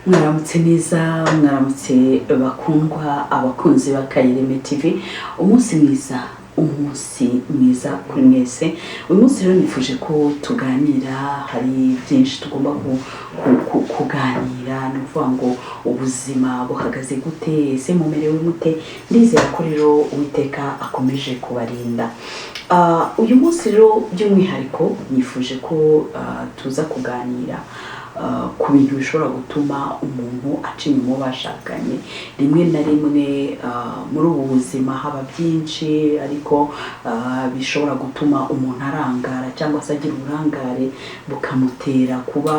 Mwaramutse neza, mwaramutse bakundwa, abakunzi ba Kayireme TV. Umunsi mwiza, umunsi mwiza kuri mwese. Uyu munsi rero nifuje ko tuganira, hari byinshi tugomba kuganira. Ni ukuvuga ngo ubuzima buhagaze gute? Ese mumerewe mute? Ndizera ko rero Uwiteka akomeje kubarinda. Uyu munsi rero by'umwihariko nifuje ko tuza kuganira ku bintu bishobora gutuma umuntu aca inyuma uwo bashakanye. Rimwe na rimwe muri ubu buzima haba byinshi, ariko bishobora gutuma umuntu arangara cyangwa se agira uburangare bukamutera kuba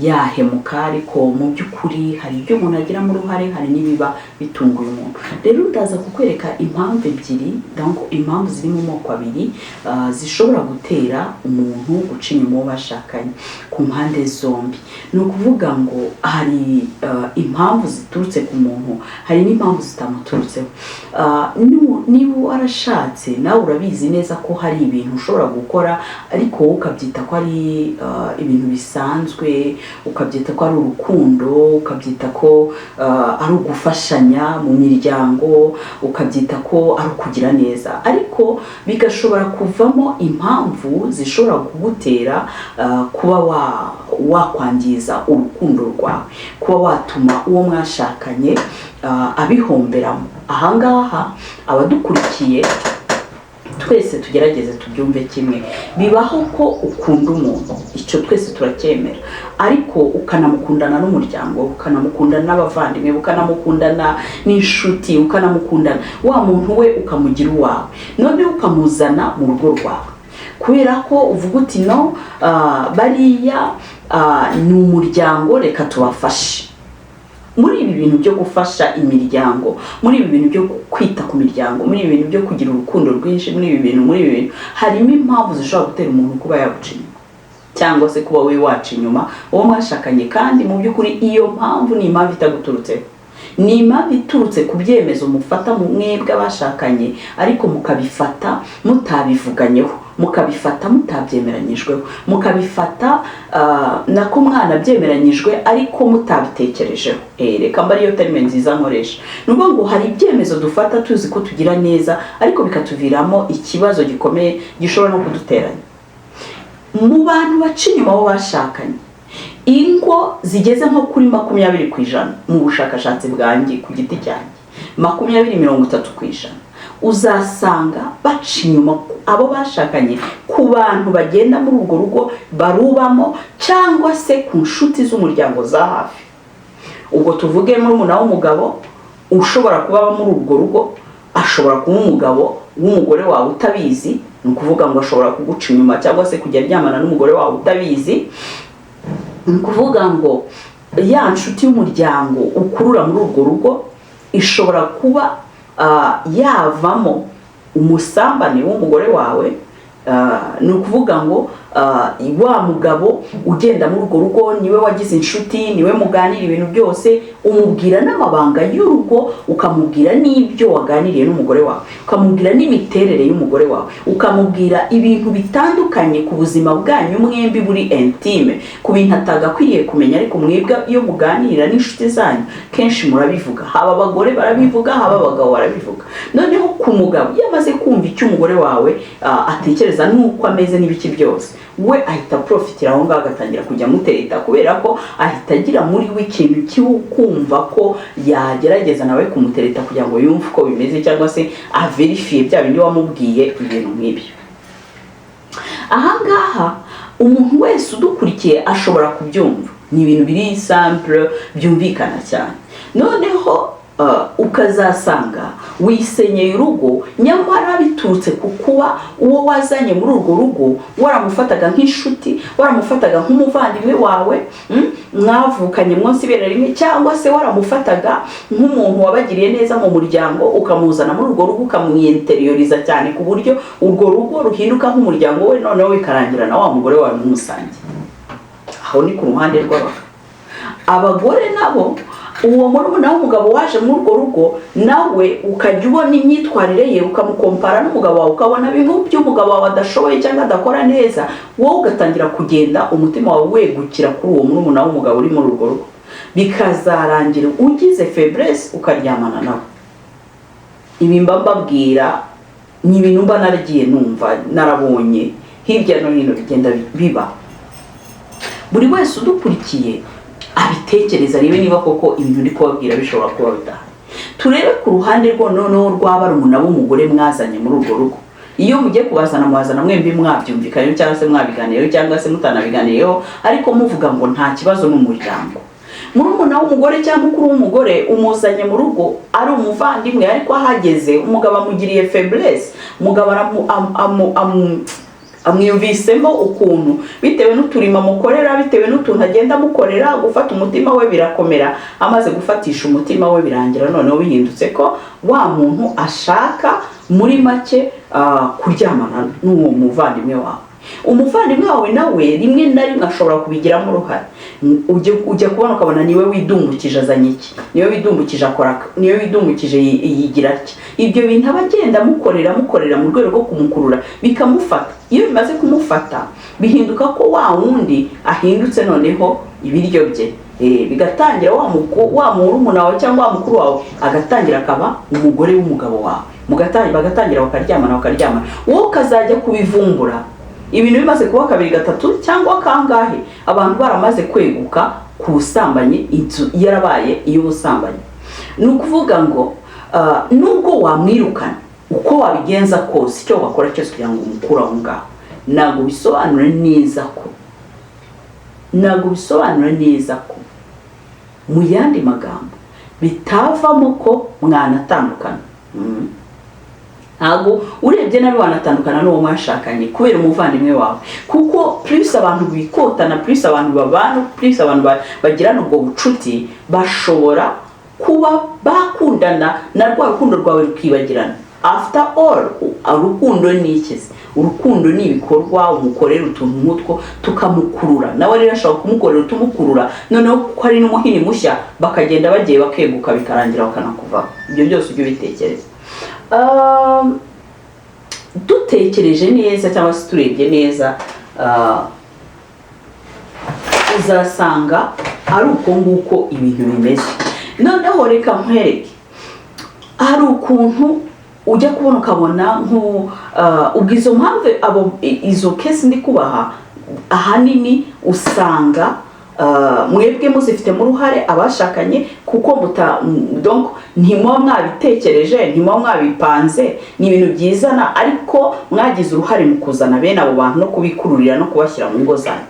yahemuka. Ariko mu by'ukuri hari ibyo umuntu agiramo uruhare, hari n'ibiba bitunguye umuntu. Rero ndaza kukwereka impamvu ebyiri, donc impamvu ziri mu moko abiri zishobora gutera umuntu guca inyuma uwo bashakanye ku mpande zombi. Ni ukuvuga ngo hari impamvu ziturutse ku muntu, hari n'impamvu zitamuturutseho. Niba warashatse, nawe urabizi neza ko hari ibintu ushobora gukora, ariko wowe ukabyita ko ari ibintu bisanzwe, ukabyita ko ari urukundo, ukabyita ko ari ugufashanya mu miryango, ukabyita ko ari ukugira neza, ariko bigashobora kuvamo impamvu zishobora kugutera kuba wakwangiza urukundo rwawe, kuba watuma uwo mwashakanye abihomberamo. Ahangaha abadukurikiye twese tugerageze tubyumve kimwe. Bibaho ko ukunda umuntu, icyo twese turacyemera, ariko ukanamukundana n'umuryango, ukanamukundana n'abavandimwe, ukanamukundana n'inshuti, ukanamukundana wa muntu we, ukamugira uwawe, noneho ukamuzana mu rugo rwawe kubera ko uvuga uti: "No bariya ni umuryango, reka tubafashe." Muri ibi bintu byo gufasha imiryango, muri ibi bintu byo kwita ku miryango, muri ibi bintu byo kugira urukundo rwinshi, muri ibi bintu harimo impamvu zishobora gutera umuntu kuba yaguca inyuma cyangwa se kuba we waca inyuma uwo mwashakanye. Kandi mu by'ukuri iyo mpamvu ni impamvu itaguturutseho, ni impamvu iturutse ku byemezo mufata mu mwebwe abashakanye, ariko mukabifata mutabivuganyeho, mukabifata mutabyemeranyijweho, mukabifata nako mwana byemeranyijwe ariko mutabitekerejeho. Reka mba ariyo terme nziza nkoresha. Ni ukuvuga ngo hari ibyemezo dufata tuzi ko tugira neza, ariko bikatuviramo ikibazo gikomeye gishobora no kuduteranya. Mu bantu baca inyuma bo bashakanye, ingo zigeze nko kuri 20% mu bushakashatsi bwanjye ku giti cyanjye, 20, 30% uzasanga baca inyuma abo bashakanye ku bantu bagenda muri urwo rugo barubamo, cyangwa se ku nshuti z'umuryango za hafi. Ubwo tuvuge murumuna w'umugabo ushobora kuba aba muri urwo rugo, ashobora kuba umugabo w'umugore wawe utabizi. Ni ukuvuga ngo ashobora kuguca inyuma cyangwa se kujya aryamana n'umugore wawe utabizi. Ni ukuvuga ngo ya nshuti y'umuryango ukurura muri urwo rugo ishobora kuba yavamo umusambane w'umugore wawe. Ni ukuvuga ngo wa mugabo ugenda muri urwo rugo niwe wagize inshuti, niwe muganira ibintu byose, umubwira n'amabanga y'urugo, ukamubwira n'ibyo waganiriye n'umugore wawe, ukamubwira n'imiterere y'umugore wawe, ukamubwira ibintu bitandukanye ku buzima bwanyu mwembi buri intime, ku bintu atagakwiriye kumenya. Ariko mwebwe iyo muganira n'inshuti zanyu kenshi murabivuga, haba abagore barabivuga, haba abagabo barabivuga. Noneho ku mugabo, iyo amaze kumva icyo umugore wawe atekereza n'uko ameze n'ibiki byose, we ahita aprofitira aho ngaho agatangira kujya amutereta, kubera ko ahita agira muri we ikintu cyo kumva ko yagerageza nawe kumutereta kugira ngo yumve uko bimeze, cyangwa se averifiye bya bindi wamubwiye, ibintu nk'ibyo. Ahangaha umuntu wese udukurikiye ashobora kubyumva, ni ibintu biri simple, byumvikana cyane. Noneho ukazasanga wisenyeye urugo, nyamara biturutse ku kuba uwo wazanye muri urwo rugo waramufataga nk'inshuti, waramufataga nk'umuvandimwe wawe, mwavukanye munsi ibere rimwe, cyangwa se waramufataga nk'umuntu wabagiriye neza mu muryango, ukamuzana muri urwo rugo, ukamwiyenteriyoriza cyane ku buryo urwo rugo ruhinduka nk'umuryango we. Noneho bikarangira na wa mugore wawe mumusange. Aho ni ku ruhande rw'abagabo. Abagore nabo Uwo murumuna w'umugabo waje muri urwo rugo, nawe ukajya ubona imyitwarire ye, ukamukompara n'umugabo wawe, ukabona bimwe by'umugabo wawe adashoboye cyangwa adakora neza, wowe ugatangira kugenda umutima wawe wegukira kuri uwo murumuna w'umugabo uri muri urwo rugo, bikazarangira ugize faiblesse ukaryamana nawe. Ibi mba mbabwira ni ibintu mba naragiye numva, narabonye hirya no hino bigenda biba. Buri wese udukurikiye abitekereza, arebe niba koko ibintu ndi kubabwira bishobora kuba bidahari. Turebe ku ruhande rwo noneho rwa barumuna b'umugore mwazanye muri urwo rugo. Iyo mugiye kubazana, mubazana mwembi mwabyumvikanyeho cyangwa se mwabiganiyeho cyangwa se mutanabiganiyeho, ariko muvuga ngo nta kibazo, ni umuryango. Murumuna w'umugore cyangwa mukuru w'umugore umuzanye mu rugo ari umuvandimwe, ariko ahageze umugabo amugiriye faiblesse, umugabo amwiyumvisemo ukuntu, bitewe n'uturimo amukorera, bitewe n'utuntu agenda amukorera, gufata umutima we birakomera. Amaze gufatisha umutima we, birangira noneho bihindutse ko wa muntu ashaka muri make kuryamana n'uwo muvandimwe wawe. Umuvandimwe wawe nawe rimwe na rimwe ashobora kubigiramo uruhare. Ujya kubona ukabona niwe widumbukije azanye iki, niwe widumbukije akora aka, niwe widumbukije yigira atya. Ibyo bintu aba agenda amukorera, amukorera mu rwego rwo kumukurura, bikamufata. Iyo bimaze kumufata, bihinduka ko wa wundi ahindutse noneho ibiryo bye. Bigatangira wa murumuna wawe cyangwa wa mukuru wawe agatangira akaba umugore w'umugabo wawe, bagatangira bakaryamana, bakaryamana, wowe ukazajya kubivumbura ibintu bimaze kuba kabiri, gatatu cyangwa kangahe, abantu baramaze kweguka ku busambanyi, inzu yarabaye iy'ubusambanyi. Ni ukuvuga ngo nubwo wamwirukana, uko wabigenza kose, icyo wakora cyose kugira ngo umukure aho ngaho, ntabwo bisobanura neza ko mu yandi magambo bitavamo ko mwanatandukana. Ntabwo urebye nabi wanatandukana n'uwo mwashakanye kubera umuvandimwe wawe, kuko plus abantu bikotana, plus abantu babana, plus abantu bagirana ubwo bucuti, bashobora kuba bakundana na rwa rukundo rwawe rukibagirana. After all, urukundo ni iki se? Urukundo ni ibikorwa umukorera utuntu nk'utwo tukamukurura. Nawe rero ashobora kumukorera utumukurura, noneho kuko ari n'umuhini mushya, bakagenda bagiye bakeguka, bikarangira bakanakuvaho. Ibyo byose ujye ubitekereza. Dutekereje neza cyangwa se turebye neza, uzasanga ari uko nguko ibintu bimeze. Noneho reka nkwereke, hari ukuntu ujya kubona ukabona nko ubwo izo mpamvu, abo izo case ndi kubaha, ahanini usanga mwebwe muzifitemo uruhare abashakanye, kuko muta donc ntimuba mwabitekereje, ntimuba mwabipanze, ni ibintu byizana, ariko mwagize uruhare mu kuzana bene abo bantu no kubikururira no kubashyira mu ngo zanyu.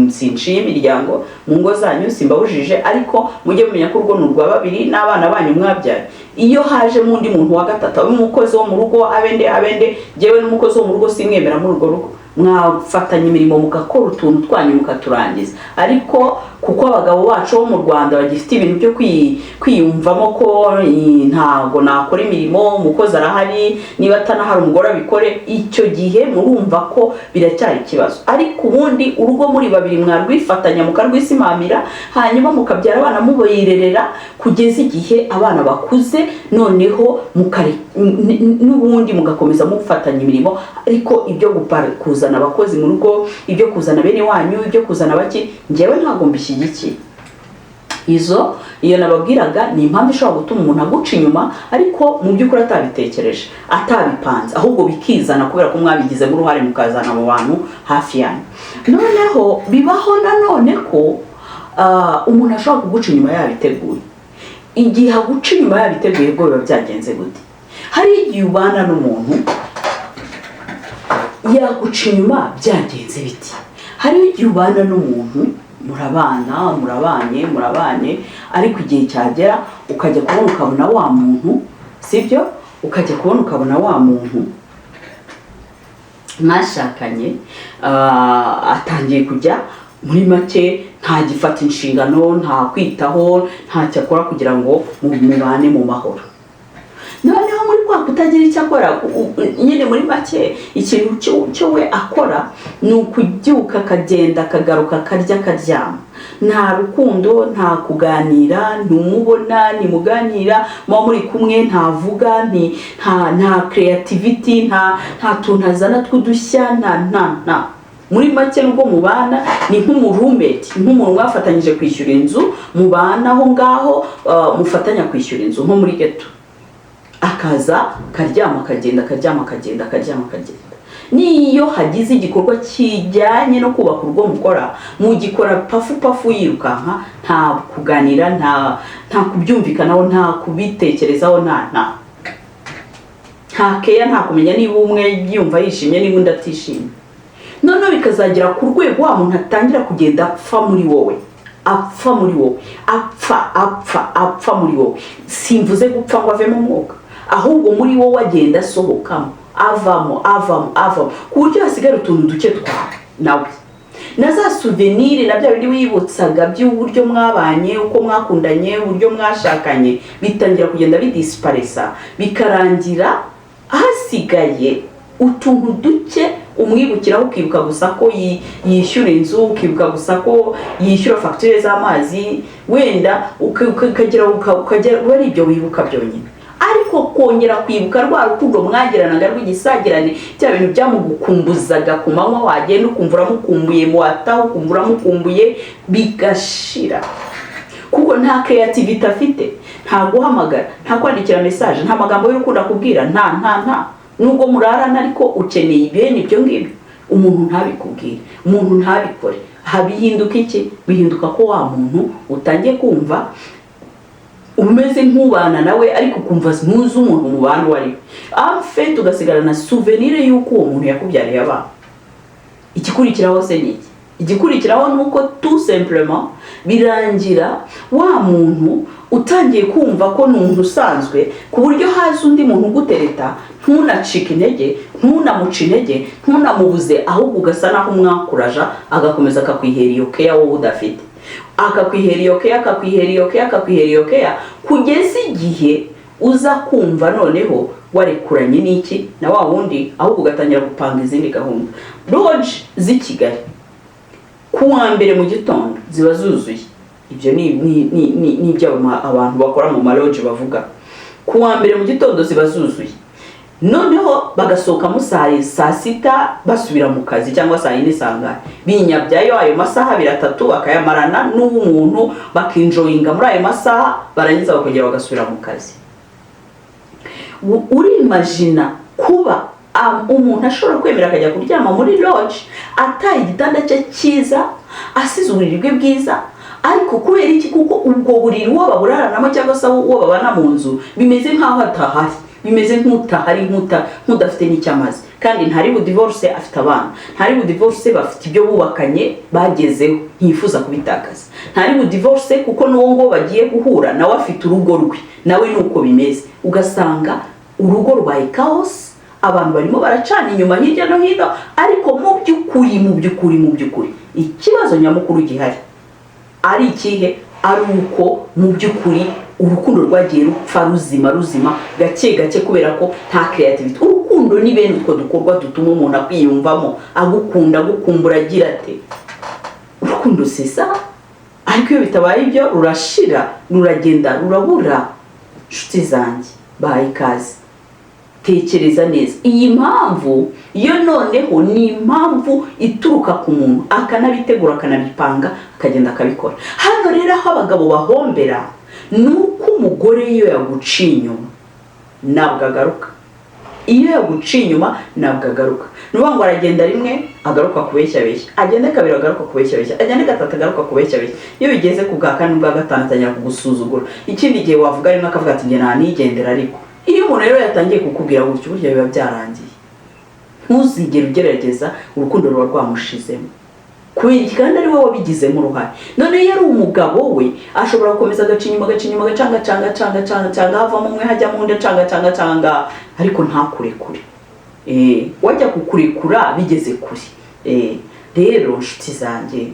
Sinciye imiryango mu ngo zanyu, simbabujije, ariko mujye mumenya ko urugo ni urwa babiri n'abana banyu mwabyaye. Iyo hajemo undi muntu wa gatatu, abe umukozi wo mu rugo, abende abende, jyewe n'umukozi wo mu rugo simwemera muri urwo rugo. Mwafatanya imirimo, mugakora utuntu twanyu mukaturangiza, ariko kuko abagabo bacu bo mu Rwanda bagifite ibintu byo kwiyumvamo ko ntago nakora imirimo, umukozi arahari, niba atanahari umugore abikore, icyo gihe murumva ko biracyari ikibazo. Ariko ubundi urugo muri babiri mwarwifatanya, mukarwisimamira, hanyuma mukabyara abana, mubirerera kugeza igihe abana bakuze, noneho n'ubundi mugakomeza mufatanya imirimo. Ariko ibyo kuzana abakozi mu rugo, ibyo kuzana bene wanyu, ibyo kuzana baki, njyewe ntabwo mbishyigikiye. Izo iyo nababwiraga ni impamvu ishobora gutuma umuntu aguca inyuma, ariko mu by'ukuri atabitekereje, atabipanze, ahubwo bikizana kubera ko mwabigizemo uruhare mukazana abo bantu hafi yanyu. Noneho bibaho nanone ko umuntu ashobora kuguca inyuma yabiteguye. Igihe aguca inyuma yabiteguye, bwo biba byagenze gute? Hari igihe ubana n'umuntu yaguca inyuma byagenze biti? Hari igihe ubana n'umuntu, murabana, murabanye, murabanye, ariko igihe cyagera ukajya kubona ukabona wa muntu, sibyo, ukajya kubona ukabona wa muntu mwashakanye atangiye kujya muri make ntagifata inshingano, nta kwitaho, ntacyo akora kugira ngo mubane mu mahoro. Noneho muri kwa kutagira icyo akora, nyine muri make ikintu cyo we akora ni ukubyuka akagenda, akagaruka, akarya, akaryama. Nta rukundo, nta kuganira, ntumubona, ntimuganira, muba muri kumwe ntavuga, nta creativity, nta tuntu azana tw'udushya, nta muri make, nubwo mubana ni nk'umuroommate, nk'umuntu mwafatanyije kwishyura inzu, mubana aho ngaho, mufatanya kwishyura inzu nko muri ghetto, akaza akaryama akagenda, akaryama akagenda, akaryama akagenda. N'iyo hagize igikorwa kijyanye no kubaka urugo mukora, mugikora pafu pafu, yirukanka, nta kuganira, nta kubyumvikanaho, nta kubitekerezaho, nta keya, nta kumenya niba umwe yumva yishimye, niba undi atishimye. Noneho bikazagera ku rwego wa muntu atangira kugenda apfa muri wowe, apfa muri wowe, apfa, apfa, apfa muri wowe. Simvuze gupfa ngo avemo umwuka, ahubwo muri wowe agenda asohokamo, avamo, avamo, avamo, ku buryo hasigara utuntu duke twawe nawe, na za souvenir, na bya bindi wibutsaga by'uburyo mwabanye, uko mwakundanye, uburyo mwashakanye, bitangira kugenda bidisiparesa, bikarangira hasigaye utuntu duke umwibukiraho. Ukibuka gusa ko yishyura inzu, ukibuka gusa ko yishyura fagitire z'amazi, wenda ukagera ari ibyo wibuka byonyine. Ariko kongera kwibuka rwa rukundo mwagiranaga rw'igisagirane, bya bintu byamugukumbuzaga ku manywa, wagenda ukumva uramukumbuye, wataha ukumva uramukumbuye, bigashira, kuko nta creativity afite, nta guhamagara, nta kwandikira message, nta magambo y'urukundo akubwira, nta nubwo murarana, ariko ukeneye bene ibyo ngibyo, umuntu ntabikubwire, umuntu ntabikore. Ha bihinduka iki? Bihinduka ko wa muntu utangiye kumva umeze nk'ubana nawe, ariko ukumva ntuzi umuntu mubana uwo ari we. En fait, ugasigarana souvenir y'uko uwo muntu yakubyariye abana. Igikurikiraho se ni iki? Igikurikiraho ni uko tout simplement birangira wa muntu utangiye kumva ko ni umuntu usanzwe, ku buryo haza undi muntu ugutereta ntunacike intege, ntunamuce intege, ntunamubuze, ahubwo ugasa naho umwakuraja, agakomeza akakwihera iyo keya wowe udafite, akakwihera iyo keya, akakwihera iyo keya, akakwihera iyo keya, kugeza igihe uza kumva noneho warekuranye n'iki na wa wundi, ahubwo ugatangira gupanga izindi gahunda. Lodge z'i Kigali ku wa mbere mu gitondo ziba zuzuye. Ibyo ni ibyo abantu bakora mu malodge bavuga. Ku wa mbere mu gitondo ziba zuzuye, noneho bagasohokamo saa 6 basubira mu kazi, cyangwa saa 4, saa ngahe, binyabyayo ayo masaha abiri, atatu, bakayamarana n'umuntu, bakenjoyinga muri ayo masaha, barangiza bakongera bagasubira mu kazi. Urimagina kuba umuntu ashobora kwemera akajya kuryama muri lodge, ataye igitanda cye cyiza, asize uburiri bwe bwiza? Ariko kubera iki? Kuko ubwo buriri uwo baburaranamo cyangwa se uwo babana mu nzu bimeze nk'aho atahari, bimeze nk'utahari, nk'udafite n'icyo amaze. Kandi ntari budivorce, afite abana, ntari budivorce, bafite ibyo bubakanye bagezeho, ntiyifuza kubitakaza. Ntari budivorce kuko n'uwo nguwo bagiye guhura nawe afite urugo rwe, nawe ni uko bimeze. Ugasanga urugo rubaye chaos, abantu barimo baracana inyuma hirya no hino. Ariko mu by'ukuri, mu by'ukuri, mu by'ukuri, ikibazo nyamukuru gihari ari ikihe? Ari uko mu by'ukuri urukundo rwagiye rupfa, ruzima, ruzima gake gake, kubera ko nta creativity. Urukundo ni bene utwo dukorwa dutuma umuntu akwiyumvamo, agukunda, agukumbura, agira ate. Urukundo sesa. Ariko iyo bitabaye ibyo, rurashira, ruragenda, rurabura. Inshuti zanjye, bahaye ikaze. Tekereza neza iyi mpamvu yo. Noneho ni impamvu ituruka ku muntu, akanabitegura, akanabipanga, akagenda akabikora. Hano rero aho abagabo bahombera ni uko umugore iyo yaguciye inyuma ntabwo agaruka. Iyo yaguciye inyuma ntabwo agaruka. Ni ukuvuga ngo aragenda rimwe, agaruka kubeshyabeshya, agenda kabiri, agaruka kubeshyabeshya, agenda gatatu, agaruka kubeshyabeshya. Iyo bigeze ku bwa kane, ubwa gatanu, atangira kugusuzugura. Ikindi gihe wavuga rimwe akavuga ati: "Njye nanigendera." Ariko iyo umuntu rero yatangiye kukubwira gutyo, burya biba byarangiye. Ntuzigere ugerageza, urukundo ruba rwamushizemo. Kubera iki? Kandi ari wowe wabigizemo uruhare. None iyo ari umugabo we, ashobora gukomeza agaca inyuma, agaca inyuma, agacanga canga canga canga canga, havamo umwe hajyamo undi, acanga canga canga, ariko ntakurekure. Wajya kukurekura bigeze kure. Rero nshuti zanjye,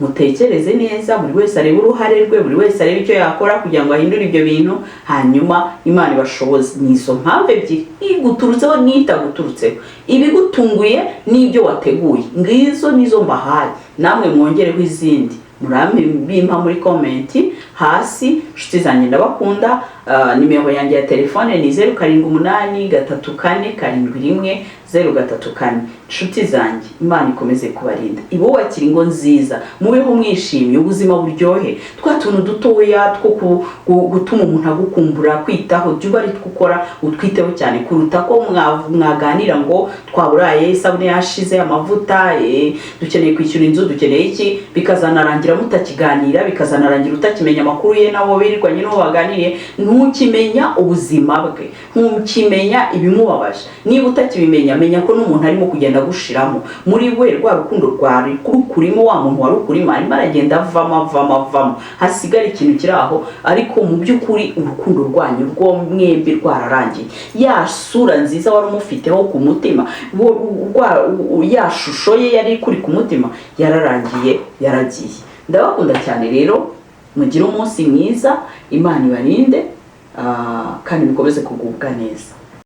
Mutekereze neza, buri wese arebe uruhare rwe, buri wese arebe icyo yakora kugira ngo ahindure ibyo bintu, hanyuma Imana ibashoboze. Ni izo mpamvu ebyiri, iguturutseho n'itaguturutseho, ibigutunguye n'ibyo wateguye. Ngizo nizo mbahaye. Namwe mwongereho izindi, murabimpa muri comment hasi. Inshuti zanjye, ndabakunda. Nimero yanjye ya telefone ni 0783471034. Inshuti zanjye, Imana ikomeze kubarinda, ibubakire ingo nziza, mubeho mwishimye, ubuzima buryohe. Twa tuntu dutoya two gutuma umuntu agukumbura, kwitaho, jya uba ari two ukora, utwiteho cyane kuruta ko mwaganira ngo twaburaye, isabune yashize, amavuta, dukeneye kwishyura inzu, dukeneye iki, bikazanarangira mutakiganira, bikazanarangira utakimenya amakuru ye n'abo birirwanye n'uwo baganiriye. Ntukimenya ubuzima bwe, ntukimenya ibimubabaje. Niba utakibimenya, menya ko n'umuntu arimo kugenda agushiramo muri we. Rwa rukundo rwari rukurimo, wa muntu wari ukurimo arimo aragenda avamo, avamo, avamo, hasigara ikintu kiri aho, ariko mu by'ukuri urukundo rwanyu rwo mwembi rwararangiye. Ya sura nziza wari umufiteho ku mutima, ya shusho ye yari ikuri ku mutima yararangiye, yaragiye. Ndabakunda cyane rero, mugire umunsi mwiza, Imana ibarinde, kandi mukomeze kugubwa neza.